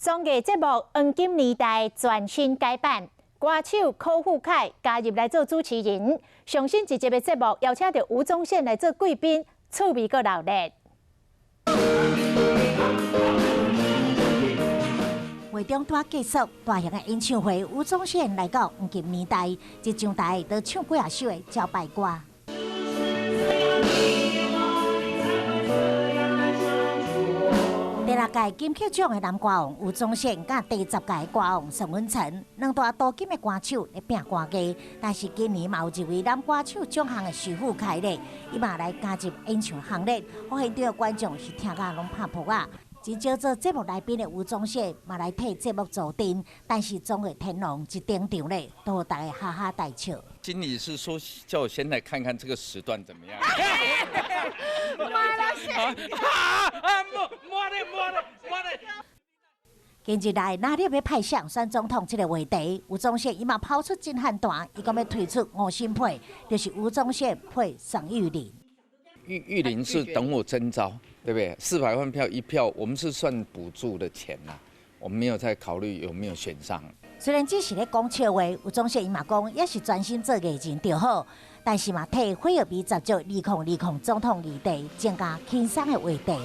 綜藝節目《黃金年代》全新改版，歌手柯富凱加入來做主持人。上新一集的節目邀請著吳宗憲來做貴賓，趣味閣熱鬧。會中拄結束大型的演唱會，吳宗憲來到黃金年代，一上台就唱幾仔首的招牌歌。第六屆金曲獎的男歌王吳宗憲，佮第10屆歌王宋文成，兩大奪金的歌手咧拚歌藝，但是今年嘛有一位男歌手獎項的徐富凱咧，伊嘛來加入演唱行列，予現場的觀眾是聽甲攏拍噗仔。真少做節目來賓的吳宗憲嘛來替節目助陣，但是綜藝天王一登場咧，都予大家哈哈大笑。經理是說叫我先來看看這個時段怎麼樣。啊啊！摸摸咧摸咧摸咧。近日來，哪里欲派誰選總統這个話題，吳宗憲伊嘛拋出震撼彈，伊講欲推出五星配，就是吳宗憲配宋玉玲。玉玉玲是等我徵召，對不對？400萬票一票，我們是算補助的錢呐，我們沒有在考慮有沒有選上。雖然只是咧講笑話，吳宗憲伊嘛講，也是專心做藝人就好，但是嘛替火藥味十足2020總統議題增加輕鬆的話題。